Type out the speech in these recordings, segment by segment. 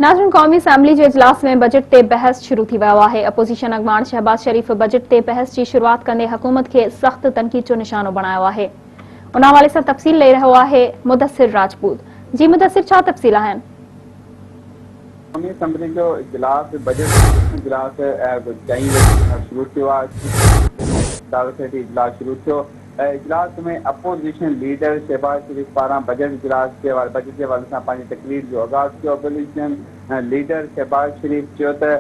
ناظرين قومي اسيمبلي جي اجلاس ۾ بجيٽ تي بحث شروع ٿي ويو آهي، اپوزيشن اڳواڻ شهباز شريف بجيٽ تي بحث جي شروعات ڪندي حڪومت کي سخت تنقيد جو نشانو بڻايو آهي. ان حوالي سان تفصيل ڏئي رهيو آهي مدثر راجپوت. جي مدثر ڇا تفصيل آهن؟ قومي اسيمبلي جو اجلاس بجيٽ اجلاس چئين وڳي کان شروع ٿيو آهي، صدارت هيٺ اجلاس شروع ٿيو. اجلاس ۾ اپوزيشن ليڊر شهباز شريف پاران بجيٽ اجلاس جي بجيٽ جي حوالي سان پنهنجي تقرير جو آغاز ڪيو. اپوزيشن ليڊر شهباز شريف چيو ته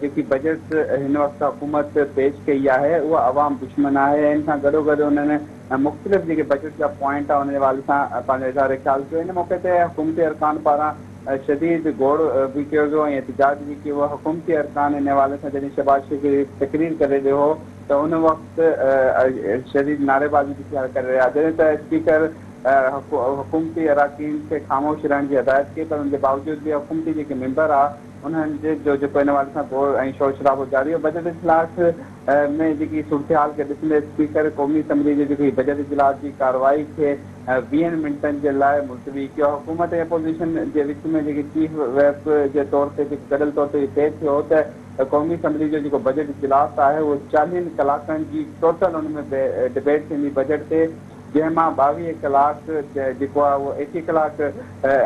جيڪي بجيٽ هن وقت حڪومت پيش ڪئي آهي اها عوام دشمن آهي ۽ ان سان گڏوگڏ انهن مختلف جيڪي بجيٽ جا پوائنٽ آهن ان جي حوالي سان پنهنجو اظهار خيال ڪيو. ان موقعي تي حڪومتي ارڪان پاران شديد گوڙ به ڪيو ويو ۽ احتجاج به ڪيو ويو. حڪومتي ارڪان ان حوالي سان جڏهن شهباز شريف تقرير ڪري رهيو هو ته ان وقت شديد نعريبازي به ٿيا ڪري رهيا جڏهن ته اسپيڪر حڪومتي اراڪين کي خاموش رهڻ جي هدايت ڪئي پر ان جي باوجود به حڪومتي جيڪي ميمبر ها انهن جو جيڪو ان حوالي سان گوڙ ۽ شور شرابو جاري هو بجيٽ اجلاس ۾ جيڪي صورتحال کي ڏسندي اسپيڪر قومي اسيمبلي جو جيڪو هي بجيٽ اجلاس جي ڪارروائي کي ويهن منٽن جي لاء ملتوي ڪيو حڪومت ۽ اپوزيشن جي وچ ۾ جيڪي چيف ويپ جي طور تي جيڪو گڏيل طور تي طئي ٿيو هو ته ته قومي اسيمبلي جو جيڪو بجيٽ اجلاس آهي اهو چاليهن ڪلاڪن جي ٽوٽل ان ۾ ڊبيٽ ٿيندي بجيٽ تي جنهن مان 22 ڪلاڪ جيڪو آهي اهو ايڪيهه ڪلاڪ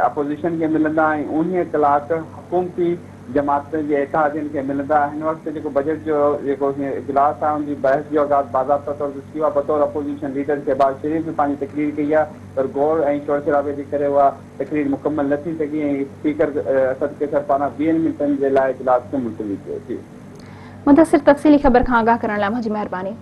اپوزيشن کي ملندا ۽ اوڻيهه ڪلاڪ حڪومتي جماعتن جي اتحادين کي ملندا. هن وقت جيڪو بجيٽ جو جيڪو اجلاس آهي ان جي بحث جو آغاز باضابطا طور تي ٿي ويو آهي بطور اپوزيشن ليڊر شهباز شريف به پنهنجي تقرير ڪئي آهي پر گوڙ ۽ شور شرابي جي ڪري اها تقرير مڪمل نه ٿي سگهي ۽ اسپيڪر اسد قيصر پاران ويهن منٽن جي لاء اجلاس کي ملتوي ڪيو. جي. مدثر تفصيلي خبر کان آگاهه ڪرڻ لاء اوهان جي مهرباني.